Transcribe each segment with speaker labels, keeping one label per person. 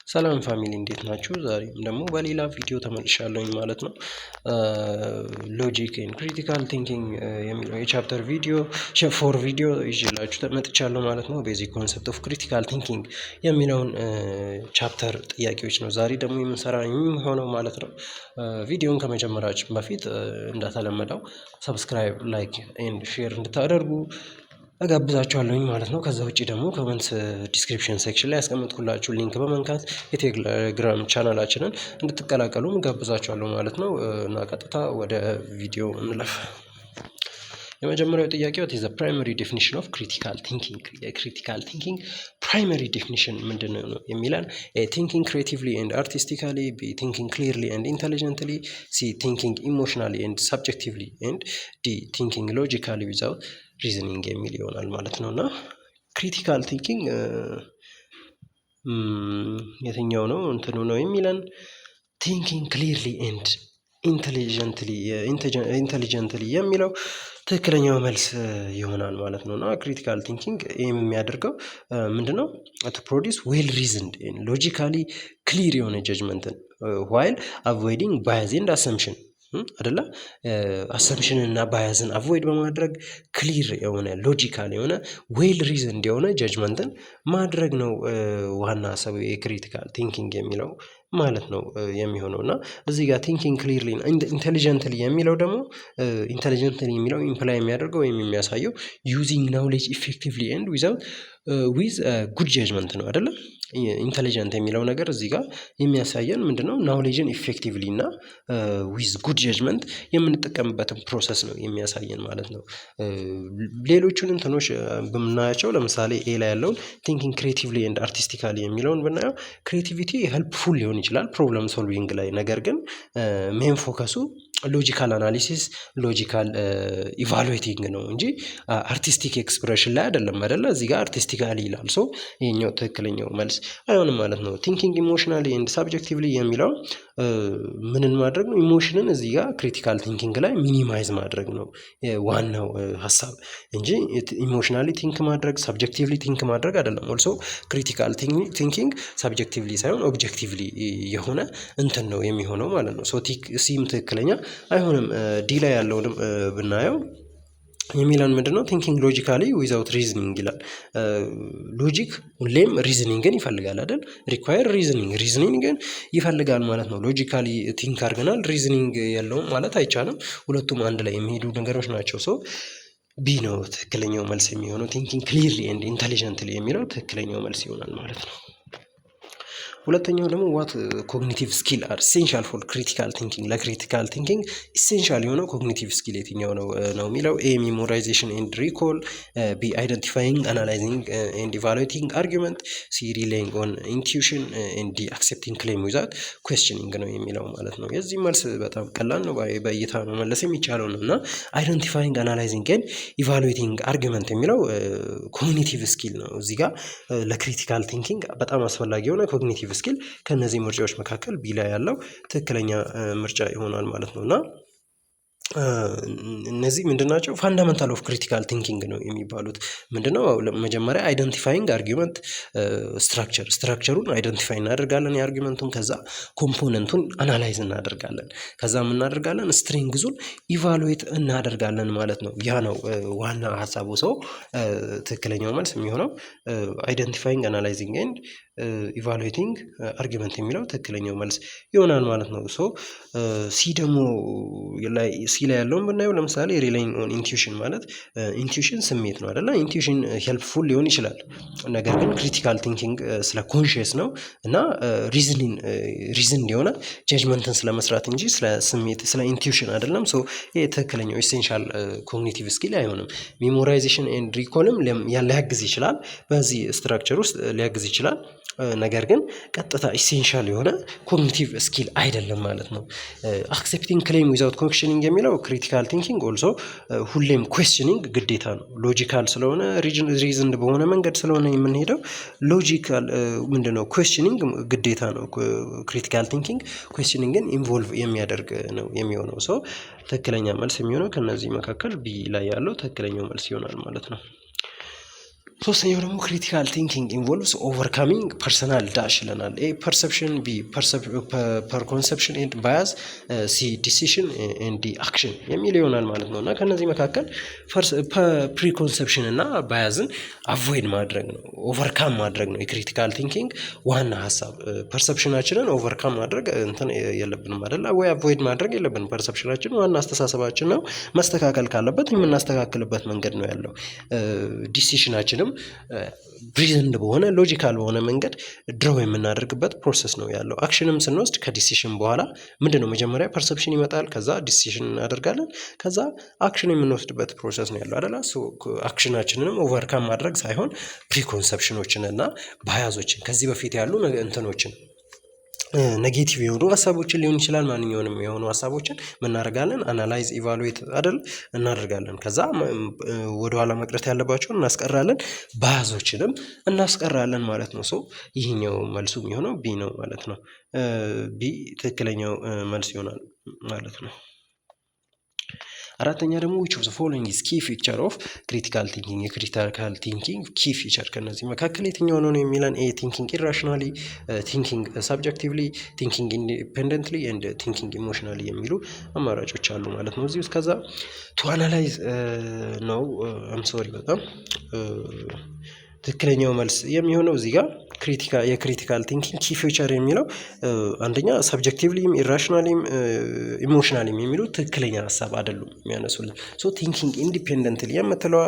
Speaker 1: ሰላም family፣ እንዴት ናችሁ? ዛሬም ደግሞ በሌላ ቪዲዮ ተመልሻለሁኝ ማለት ነው። Logic and critical thinking የሚለው የ chapter video four ቪዲዮ ይዤላችሁ መጥቻለሁ ማለት ነው። Basic concept of critical thinking የሚለውን chapter ጥያቄዎች ነው ዛሬ ደግሞ የምንሰራ የሚሆነው ማለት ነው። ቪዲዮን ከመጀመራችን በፊት እንደተለመደው subscribe፣ like and share እንድታደርጉ እጋብዛችኋለሁኝ ማለት ነው። ከዛ ውጪ ደግሞ comment description section ላይ ያስቀመጥኩላችሁ link በመንካት የቴሌግራም ቻናላችንን እንድትቀላቀሉ እጋብዛችኋለሁ ማለት ነው። እና ቀጥታ ወደ ቪዲዮ እንለፍ። የመጀመሪያው ጥያቄ፣ what is the primary definition of critical thinking? የ critical thinking primary definition ምንድን ነው የሚለን። A, thinking creatively and artistically፣ B, thinking clearly and intelligently፣ C, thinking emotionally and subjectively፣ and D, thinking logically without reasoning የሚል ይሆናል ማለት ነው። እና critical thinking የትኛው ነው እንትኑ ነው የሚለን። Thinking clearly and intelligently የሚለው ትክክለኛው መልስ ይሆናል ማለት ነው። እና critical thinking aim የሚያደርገው ምንድነው? To produce well reasoned, logically clear የሆነ judgment ን while avoiding bias and assumption አደለ? Assumption እና bias ን avoid በማድረግ clear የሆነ፣ logical የሆነ፣ well reasoned የሆነ judgment ን ማድረግ ነው ዋና ሀሳቡ የ critical thinking የሚለው ማለት ነው የሚሆነው። እና እዚህ ጋር thinking clearly intelligently የሚለው ደግሞ፣ intelligently የሚለው imply የሚያደርገው ወይም የሚያሳየው using knowledge effectively and without with good judgment ነው አይደለ? Intelligent የሚለው ነገር እዚህ ጋር የሚያሳየን ምንድነው? Knowledge ን effectively እና with good judgment የምንጠቀምበትን process ነው የሚያሳየን ማለት ነው። ሌሎቹን እንትኖች በምናያቸው፣ ለምሳሌ A ላይ ያለውን thinking creatively and artistically የሚለውን ብናየው creativity helpful ሊሆን ይችላል problem solving ላይ፣ ነገር ግን main focus ኡ logical analysis፣ logical evaluating ነው እንጂ artistic expression ላይ አይደለም፣ አይደለ? እዚህ ጋር artistically ይላል፣ so ይሄኛው ትክክለኛው መልስ አይሆንም ማለት ነው። Thinking emotionally and subjectively የሚለው ምንን ማድረግ ነው? Emotion ን እዚህ ጋር critical thinking ላይ minimize ማድረግ ነው ዋናው ሀሳብ እንጂ emotionally think ማድረግ፣ subjectively think ማድረግ አይደለም። Also critical thinking subjectively ሳይሆን objectively የሆነ እንትን ነው የሚሆነው ማለት ነው። So C ም ትክክለኛ አይሆንም። D ላይ ያለውንም ብናየው የሚለን ምንድነው? Thinking logically without reasoning ይላል። Logic ሁሌም reasoning ን ይፈልጋል አይደል? Require reasoning፣ reasoning ን ይፈልጋል ማለት ነው። Logically think አድርገናል፣ reasoning የለውም ማለት አይቻልም። ሁለቱም አንድ ላይ የሚሄዱ ነገሮች ናቸው። So B ነው ትክክለኛው መልስ የሚሆነው። Thinking clearly and intelligently የሚለው ትክክለኛው መልስ ይሆናል ማለት ነው። ሁለተኛው ደግሞ፣ what cognitive skill are essential for critical thinking? ለ critical thinking essential የሆነው cognitive skill የትኛው ነው ነው የሚለው። A, memorization and recall፣ B, identifying, analyzing and evaluating argument፣ C, relying on intuition፣ and D, accepting claim without questioning ነው የሚለው ማለት ነው። የዚህ መልስ በጣም ቀላል ነው፣ በእይታ መመለስ የሚቻለው ነው። እና identifying, analyzing and evaluating argument የሚለው cognitive skill ነው። እዚህ ጋር ለ critical thinking በጣም አስፈላጊ የሆነ cognitive skill ከእነዚህ ምርጫዎች መካከል B ላይ ያለው ትክክለኛ ምርጫ ይሆናል ማለት ነው። እና እነዚህ ምንድን ናቸው? Fundamental of critical thinking ነው የሚባሉት። ምንድነው? መጀመሪያ identifying argument structure፣ structure ኡን identify እናደርጋለን የ argument ኡን፣ ከዛ component ኡን analyze እናደርጋለን። ከዛ ምን እናደርጋለን? Strength ኡን evaluate እናደርጋለን ማለት ነው። ያ ነው ዋና ሀሳቡ። So ትክክለኛው መልስ የሚሆነው identifying, analyzing and evaluating argument የሚለው ትክክለኛው መልስ ይሆናል ማለት ነው። So C ደግሞ ላይ፣ C ላይ ያለውን ብናየው፣ ለምሳሌ relying on intuition ማለት intuition ስሜት ነው አይደለ? Intuition helpful ሊሆን ይችላል። ነገር ግን critical thinking ስለ conscious ነው እና reasoning፣ reason የሆነ judgment ን ስለመስራት እንጂ ስለ ስሜት፣ ስለ intuition አይደለም። So ይሄ ትክክለኛው essential cognitive skill አይሆንም። Memorization and recall ም ሊያግዝ ይችላል፣ በዚህ structure ውስጥ ሊያግዝ ይችላል። ነገር ግን ቀጥታ essential የሆነ cognitive skill አይደለም ማለት ነው። Accepting claim without questioning የሚለው critical thinking also ሁሌም questioning ግዴታ ነው። Logical ስለሆነ፣ reasoned በሆነ መንገድ ስለሆነ የምንሄደው፣ logical ምንድነው፣ questioning ግዴታ ነው። Critical thinking questioning ን involve የሚያደርግ ነው የሚሆነው። So ትክክለኛ መልስ የሚሆነው ከእነዚህ መካከል B ላይ ያለው ትክክለኛው መልስ ይሆናል ማለት ነው። ሶስተኛው ደግሞ critical thinking involves overcoming personal dash ይለናል። A perception፣ B preconception and bias፣ C decision and D action የሚል ይሆናል ማለት ነው። እና ከእነዚህ መካከል preconception እና bias ን avoid ማድረግ ነው፣ overcome ማድረግ ነው የ critical thinking ዋና ሀሳብ። Perception ኣችንን overcome ማድረግ እንትን የለብንም አይደለ ወይ avoid ማድረግ የለብንም። Perception ኣችን ዋና አስተሳሰባችን ነው። መስተካከል ካለበት የምናስተካክልበት መንገድ ነው ያለው። Decision ኣችንም reasoned በሆነ፣ logical በሆነ መንገድ draw የምናደርግበት process ነው ያለው። Action ም ስንወስድ ከ decision በኋላ ምንድነው? መጀመሪያ perception ይመጣል፣ ከዛ decision እናደርጋለን፣ ከዛ action የምንወስድበት process ነው ያለው አይደለ? Action ኣችንንም overcome ማድረግ ሳይሆን preconception ኦችን እና bias ኦችን፣ ከዚህ በፊት ያሉ እንትኖችን፣ negative የሆኑ ሀሳቦችን ሊሆን ይችላል፣ ማንኛውንም የሆኑ ሀሳቦችን ምን እናደርጋለን? Analyze፣ evaluate አይደል እናደርጋለን። ከዛ ወደኋላ መቅረት ያለባቸውን እናስቀራለን፣ bias ኦችንም እናስቀራለን ማለት ነው። So ይሄኛው መልሱ የሚሆነው B ነው ማለት ነው። B ትክክለኛው መልስ ይሆናል ማለት ነው። አራተኛ ደግሞ which of the following is key feature of critical thinking? የ critical thinking key feature ከነዚህ መካከል የትኛው ነው የሚለን። A thinking irrationally፣ thinking subjectively፣ thinking independently and thinking emotionally የሚሉ አማራጮች አሉ ማለት ነው። እዚህ ውስጥ ከዛ to analyze ነው። I'm sorry፣ በጣም ትክክለኛው መልስ የሚሆነው እዚህ ጋር critical የ critical thinking key feature የሚለው አንደኛ subjectively ም irrationally ም emotionally ም የሚሉት ትክክለኛ ሀሳብ አይደሉም የሚያነሱልን። So thinking independently የምትለዋ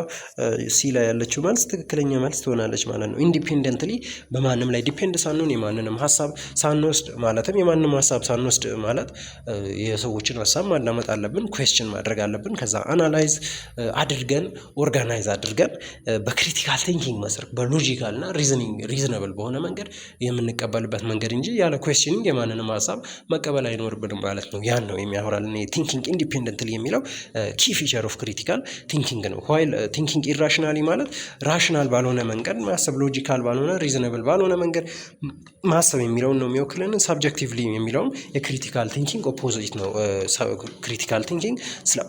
Speaker 1: C ላይ ያለችው መልስ ትክክለኛ መልስ ትሆናለች ማለት ነው። Independently በማንም ላይ depend ሳንሆን፣ የማንንም ሀሳብ ሳንወስድ፣ ማለትም የማንንም ሀሳብ ሳንወስድ ማለት የሰዎችን ሀሳብ ማዳመጥ አለብን፣ question ማድረግ አለብን። ከዛ analyze አድርገን፣ organize አድርገን፣ በ critical thinking መሰረት በ logical እና reasoning reasonable በሆነ መንገድ የምንቀበልበት መንገድ እንጂ ያለ questioning የማንንም ሀሳብ መቀበል አይኖርብንም ማለት ነው። ያን ነው የሚያወራልን። Thinking independently የሚለው key feature of critical thinking ነው። While thinking irrationally ማለት rational ባልሆነ መንገድ ማሰብ፣ logical ባልሆነ፣ reasonable ባልሆነ መንገድ ማሰብ የሚለውን ነው የሚወክልን። Subjectively የሚለውም የ critical thinking opposite ነው። Critical thinking ስለ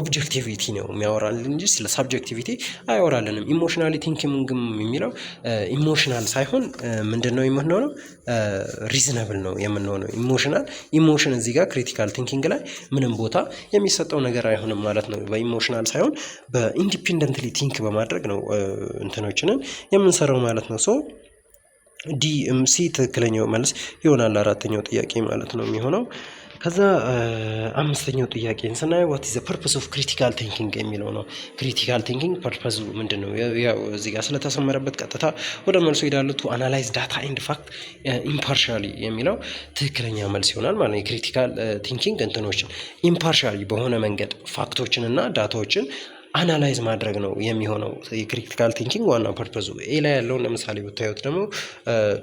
Speaker 1: objectivity ነው የሚያወራልን እንጂ ስለ subjectivity አያወራልንም። Emotionally thinking ም የሚለው emotional ሳይሆን ምንድነው የምንሆነው? Reasonable ነው የምንሆነው። Emotional emotion እዚህ ጋር critical thinking ላይ ምንም ቦታ የሚሰጠው ነገር አይሆንም ማለት ነው። በ emotional ሳይሆን በ independently think በማድረግ ነው እንትኖችንን የምንሰራው ማለት ነው። So D C ትክክለኛው መልስ ይሆናል፣ አራተኛው ጥያቄ ማለት ነው የሚሆነው። ከዛ አምስተኛው ጥያቄን ስናየው what is the purpose of critical thinking የሚለው ነው። Critical thinking purpose ኡ ምንድነው? ያው እዚህ ጋር ስለተሰመረበት ቀጥታ ወደ መልሱ ሄዳለሁ። To analyze data and fact impartially የሚለው ትክክለኛ መልስ ይሆናል ማለት ነው። የ critical thinking እንትኖችን impartially በሆነ መንገድ fact ኦችን እና data ዎችን analyze ማድረግ ነው የሚሆነው የ critical thinking ዋና purpose ኡ። A ላይ ያለውን ለምሳሌ ብታዩት ደግሞ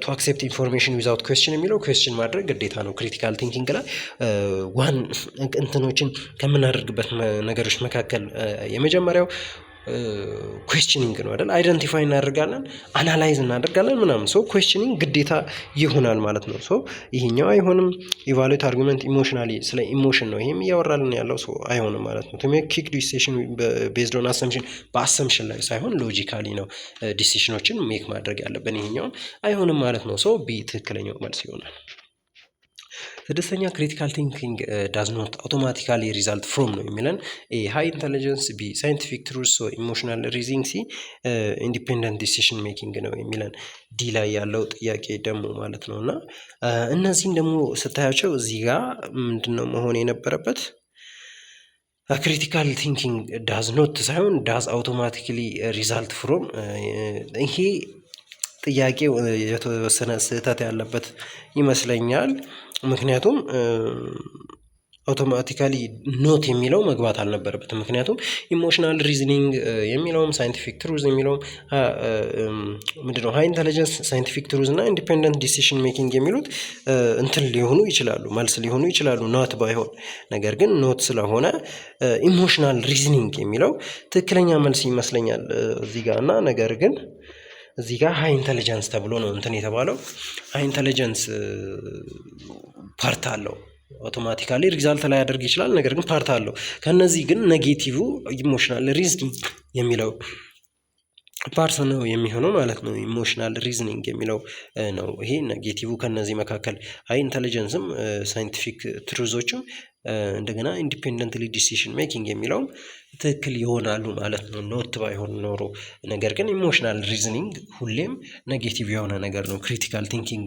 Speaker 1: to accept information without question የሚለው question ማድረግ ግዴታ ነው። Critical thinking ላይ one እንትኖችን ከምናደርግበት ነገሮች መካከል የመጀመሪያው questioning ነው አይደል? Identify እናደርጋለን፣ analyze እናደርጋለን ምናምን፣ so questioning ግዴታ ይሆናል ማለት ነው። So ይሄኛው አይሆንም። Evaluate argument emotionally፣ ስለ emotion ነው ይሄም እያወራልን ያለው፣ so አይሆንም ማለት ነው። To make quick decision based on assumption፣ በ assumption ላይ ሳይሆን logically ነው decision ኦችን make ማድረግ ያለብን፣ ይሄኛውም አይሆንም ማለት ነው። So B ትክክለኛው መልስ ይሆናል። ስድስተኛ critical thinking does not automatically result from ነው የሚለን። A high intelligence፣ B scientific truth፣ emotional reasoning፣ C independent decision making ነው የሚለን D ላይ ያለው ጥያቄ ደግሞ ማለት ነው። እና እነዚህን ደግሞ ስታያቸው እዚህ ጋር ምንድነው መሆን የነበረበት? Critical thinking does not ሳይሆን does automatically result from። ይሄ ጥያቄው የተወሰነ ስህተት ያለበት ይመስለኛል። ምክንያቱም automatically not የሚለው መግባት አልነበረበትም። ምክንያቱም emotional reasoning የሚለውም፣ scientific truth የሚለውም፣ ምንድነው high intelligence፣ scientific truth እና independent decision making የሚሉት እንትን ሊሆኑ ይችላሉ፣ መልስ ሊሆኑ ይችላሉ not ባይሆን። ነገር ግን not ስለሆነ emotional reasoning የሚለው ትክክለኛ መልስ ይመስለኛል እዚህ ጋር። እና ነገር ግን እዚህ ጋር high intelligence ተብሎ ነው እንትን የተባለው። High intelligence part አለው፣ automatically result ላያደርግ ይችላል፣ ነገር ግን part አለው። ከእነዚህ ግን negative emotional reasoning የሚለው Part ነው የሚሆነው ማለት ነው። Emotional reasoning የሚለው ነው። ይሄ negative ከነዚህ መካከል high intelligence ም scientific truth ኦችም እንደገና independently decision making የሚለውም ትክክል ይሆናሉ ማለት ነው። Not ባይሆን ኖሮ ነገር ግን emotional reasoning ሁሌም negative የሆነ ነገር ነው። Critical thinking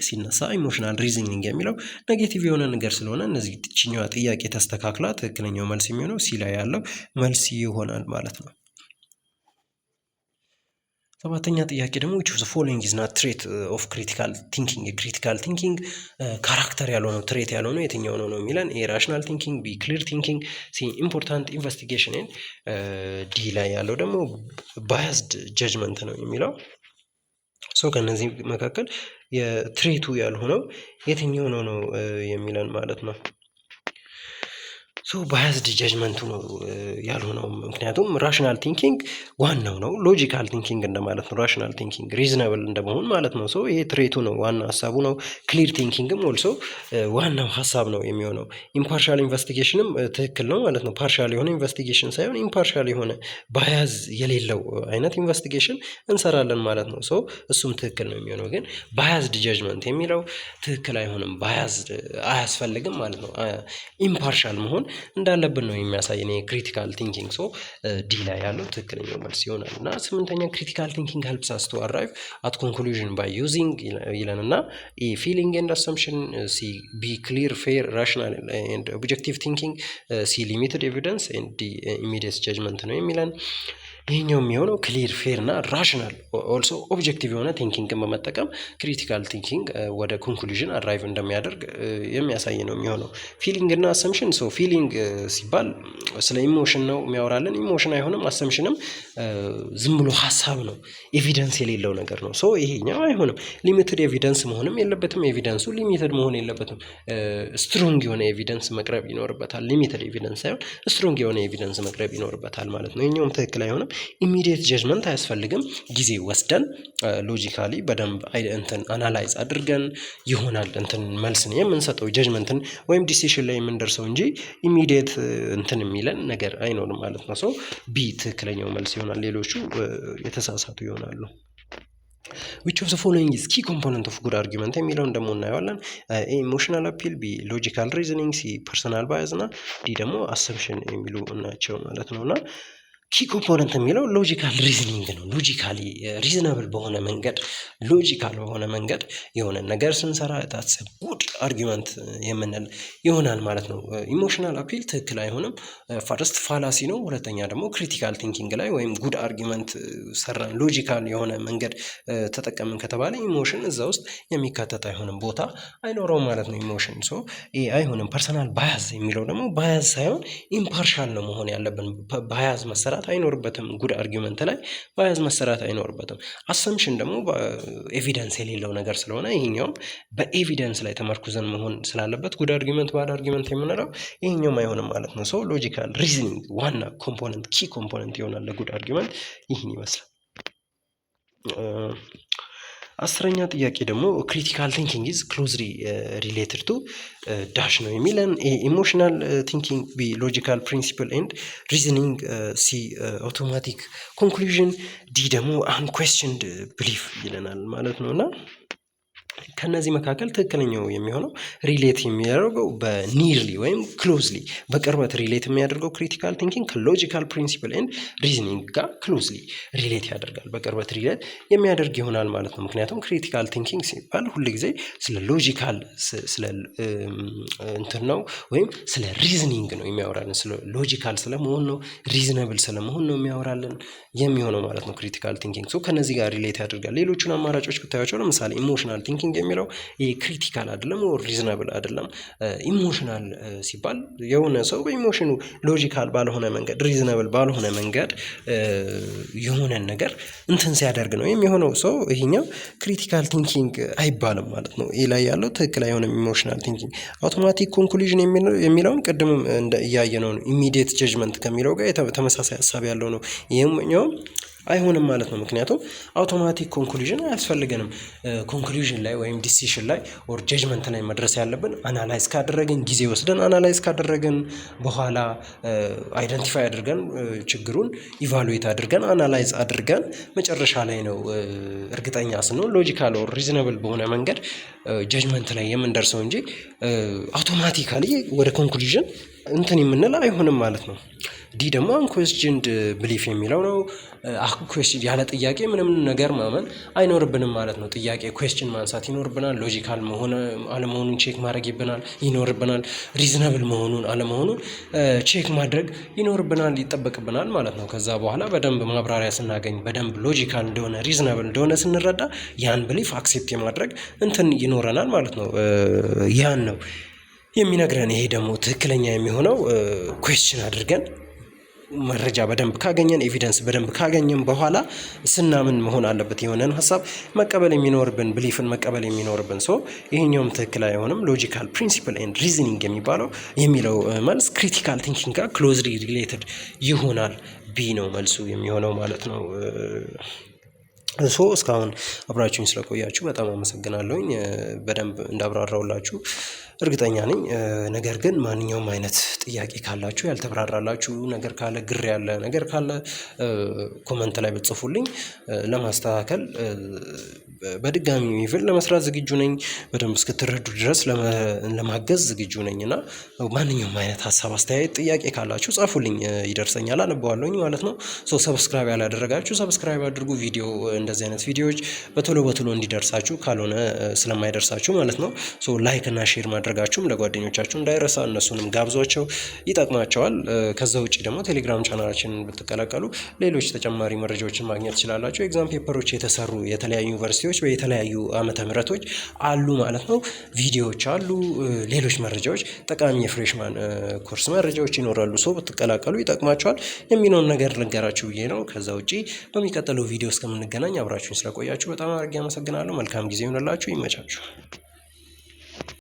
Speaker 1: ሲነሳ emotional reasoning የሚለው negative የሆነ ነገር ስለሆነ እነዚህ ትችኛዋ ጥያቄ ተስተካክላ ትክክለኛው መልስ የሚሆነው C ላይ ያለው መልስ ይሆናል ማለት ነው። ሰባተኛ ጥያቄ ደግሞ which of the following is not trait of critical thinking? የ critical thinking character ያልሆነው፣ trait ያልሆነው የትኛው ነው ነው የሚለን። A, rational thinking፣ B, clear thinking፣ C, important investigation፣ D ላይ ያለው ደግሞ biased judgment ነው የሚለው። So ከእነዚህ መካከል የ trait ኡ ያልሆነው የትኛው ነው ነው የሚለን ማለት ነው። So biased judgment ኡ ነው ያልሆነው። ምክንያቱም rational thinking ዋናው ነው፣ logical thinking እንደማለት ነው። Rational thinking reasonable እንደመሆን ማለት ነው። So ይሄ trait ኡ ነው፣ ዋና ሀሳቡ ነው። Clear thinking ም also ዋናው ሀሳብ ነው የሚሆነው። Impartial investigation ም ትክክል ነው ማለት ነው። Partial የሆነ investigation ሳይሆን impartial የሆነ bias የሌለው አይነት investigation እንሰራለን ማለት ነው። So እሱም ትክክል ነው የሚሆነው። ግን biased judgment የሚለው ትክክል አይሆንም። Bias አያስፈልግም ማለት ነው። Impartial መሆን እንዳለብን ነው የሚያሳየን የ critical thinking። So D ላይ ያለው ትክክለኛው መልስ ይሆናል። እና ስምንተኛ፣ critical thinking helps us to arrive at conclusion by using ይለን እና A, feeling and assumption፣ C B, clear, fair, rational and objective thinking፣ C, limited evidence and D, immediate judgment ነው የሚለን። ይሄኛው የሚሆነው clear, fair እና rational, also objective የሆነ thinking ን በመጠቀም critical thinking ወደ conclusion arrive እንደሚያደርግ የሚያሳይ ነው የሚሆነው። Feeling እና assumption፣ so feeling ሲባል ስለ emotion ነው የሚያወራልን። Emotion አይሆንም። Assumption ም ዝም ብሎ ሀሳብ ነው፣ evidence የሌለው ነገር ነው። So ይሄኛው አይሆንም። Limited evidence መሆንም የለበትም። Evidence ኡ limited መሆን የለበትም። Strong የሆነ evidence መቅረብ ይኖርበታል። Limited evidence ሳይሆን strong የሆነ evidence መቅረብ ይኖርበታል ማለት ነው። ይሄኛውም ትክክል አይሆንም። Immediate judgment አያስፈልግም። ጊዜ ወስደን logically በደንብ እንትን analyze አድርገን ይሆናል እንትን መልስን የምንሰጠው፣ judgment ን ወይም decision ላይ የምንደርሰው እንጂ immediate እንትን የሚለን ነገር አይኖርም ማለት ነው። So B ትክክለኛው መልስ ይሆናል። ሌሎቹ የተሳሳቱ ይሆናሉ። Which of the following is key component of good argument የሚለውን ደግሞ እናየዋለን። A, emotional appeal፣ B, logical reasoning፣ C, personal bias እና D ደግሞ assumption የሚሉ ናቸው ማለት ነው። እና key component የሚለው logical reasoning ነው። Logically reasonable በሆነ መንገድ፣ logical በሆነ መንገድ የሆነ ነገር ስንሰራ that's good argument የምንል ይሆናል ማለት ነው። Emotional appeal ትክክል አይሆንም። First fallacy ነው። ሁለተኛ ደግሞ critical thinking ላይ ወይም good argument ሰራን፣ logical የሆነ መንገድ ተጠቀምን ከተባለ emotion እዛ ውስጥ የሚካተት አይሆንም፣ ቦታ አይኖረውም ማለት ነው። Emotion so ይሄ አይሆንም። Personal bias የሚለው ደግሞ bias ሳይሆን impartial ነው መሆን ያለብን። Bias መሰራት አይኖርበትም። Good argument ላይ bias መሰራት አይኖርበትም። Assumption ደግሞ evidence የሌለው ነገር ስለሆነ ይሄኛውም በ evidence ላይ ተመርኩዘን መሆን ስላለበት good argument, bad argument የምንለው ይሄኛውም አይሆንም ማለት ነው። So logical reasoning ዋና component፣ key component ይሆናል ለ good argument። ይህን ይመስላል። 10ኛ ጥያቄ ደግሞ critical thinking is closely related to dash ነው የሚለን። A, emotional thinking፣ B, logical principle and reasoning፣ C, automatic conclusion፣ D ደግሞ unquestioned belief ይለናል ማለት ነው። እና ከእነዚህ መካከል ትክክለኛው የሚሆነው relate የሚያደርገው በ nearly ወይም closely በቅርበት relate የሚያደርገው critical thinking ከ logical principle and reasoning ጋር closely relate ያደርጋል፣ በቅርበት relate የሚያደርግ ይሆናል ማለት ነው። ምክንያቱም critical thinking ሲባል ሁል ጊዜ ስለ logical ስለ እንትን ነው ወይም ስለ reasoning ነው የሚያወራልን፣ ስለ logical ስለመሆን ነው፣ reasonable ስለመሆን ነው የሚያወራልን የሚሆነው ማለት ነው። Critical thinking so ከነዚህ ጋር relate ያደርጋል። ሌሎቹን አማራጮች ብታያቸው ለምሳሌ emotional thinking የሚለው ይሄ critical አይደለም or reasonable አይደለም። Emotional ሲባል የሆነ ሰው በ emotion ኑ logical ባልሆነ መንገድ፣ reasonable ባልሆነ መንገድ የሆነን ነገር እንትን ሲያደርግ ነው የሚሆነው። So ይሄኛው critical thinking አይባልም ማለት ነው። A ላይ ያለው ትክክል አይሆንም። Emotional thinking፣ automatic conclusion የሚለውን ቅድምም እንደ እያየነው ነው። Immediate judgment ከሚለው ጋር ተመሳሳይ ሀሳብ ያለው ነው። ይሄኛውም አይሆንም ማለት ነው። ምክንያቱም automatic conclusion አያስፈልገንም። Conclusion ላይ ወይም decision ላይ or judgment ላይ መድረስ ያለብን analyze ካደረግን፣ ጊዜ ወስደን analyze ካደረግን በኋላ፣ identify አድርገን፣ ችግሩን evaluate አድርገን፣ analyze አድርገን መጨረሻ ላይ ነው እርግጠኛ ስንሆን logical or reasonable በሆነ መንገድ judgment ላይ የምንደርሰው እንጂ automatically ወደ conclusion እንትን የምንል አይሆንም ማለት ነው። D ደግሞ unquestioned belief የሚለው ነው። Unquestioned፣ ያለ ጥያቄ ምንም ነገር ማመን አይኖርብንም ማለት ነው። ጥያቄ question ማንሳት ይኖርብናል። Logical መሆን አለመሆኑን check ማድረግ ይብናል ይኖርብናል። Reasonable መሆኑን አለመሆኑን check ማድረግ ይኖርብናል፣ ይጠበቅብናል ማለት ነው። ከዛ በኋላ በደንብ ማብራሪያ ስናገኝ፣ በደንብ logical እንደሆነ፣ reasonable እንደሆነ ስንረዳ ያን belief accept የማድረግ እንትን ይኖረናል ማለት ነው። ያን ነው የሚነግረን። ይሄ ደግሞ ትክክለኛ የሚሆነው question አድርገን፣ መረጃ በደንብ ካገኘን፣ evidence በደንብ ካገኘን በኋላ ስናምን መሆን አለበት የሆነን ሀሳብ መቀበል የሚኖርብን፣ belief ን መቀበል የሚኖርብን። So ይሄኛውም ትክክል አይሆንም። Logical principle and reasoning የሚባለው የሚለው መልስ critical thinking ጋር closely related ይሆናል። B ነው መልሱ የሚሆነው ማለት ነው። So እስካሁን አብራችሁኝ ስለቆያችሁ በጣም አመሰግናለሁኝ። በደንብ እንዳብራራሁላችሁ እርግጠኛ ነኝ። ነገር ግን ማንኛውም አይነት ጥያቄ ካላችሁ፣ ያልተብራራላችሁ ነገር ካለ፣ ግር ያለ ነገር ካለ comment ላይ ብትጽፉልኝ ለማስተካከል፣ በድጋሚ even ለመስራት ዝግጁ ነኝ። በደንብ እስክትረዱ ድረስ ለማገዝ ዝግጁ ነኝ። እና ማንኛውም አይነት ሀሳብ፣ አስተያየት፣ ጥያቄ ካላችሁ ጻፉልኝ፣ ይደርሰኛል፣ አነበዋለሁኝ ማለት ነው። So subscribe ያላደረጋችሁ subscribe አድርጉ። ቪዲዮ እንደዚህ አይነት ቪዲዮዎች በቶሎ በቶሎ እንዲደርሳችሁ፣ ካልሆነ ስለማይደርሳችሁ ማለት ነው። So like እና share ማድረጋችሁም ለጓደኞቻችሁ እንዳይረሳ፣ እነሱንም ጋብዟቸው፣ ይጠቅማቸዋል። ከዛ ውጪ ደግሞ ቴሌግራም ቻናላችንን ብትቀላቀሉ ሌሎች ተጨማሪ መረጃዎችን ማግኘት ትችላላችሁ። Exam paper ኦች የተሰሩ የተለያዩ ዩኒቨርሲቲዎች የተለያዩ ዓመተ ምህረቶች አሉ ማለት ነው። ቪዲዮዎች አሉ፣ ሌሎች መረጃዎች፣ ጠቃሚ የ freshman course መረጃዎች ይኖራሉ። So ብትቀላቀሉ ይጠቅማችኋል የሚለውን ነገር ልንገራችሁ ብዬ ነው። ከዛ ውጪ በሚቀጥለው ቪዲዮ እስከምንገናኝ አብራችሁኝ ስለቆያችሁ በጣም አድርጌ አመሰግናለሁ። መልካም ጊዜ ይሁንላችሁ። ይመቻችሁ።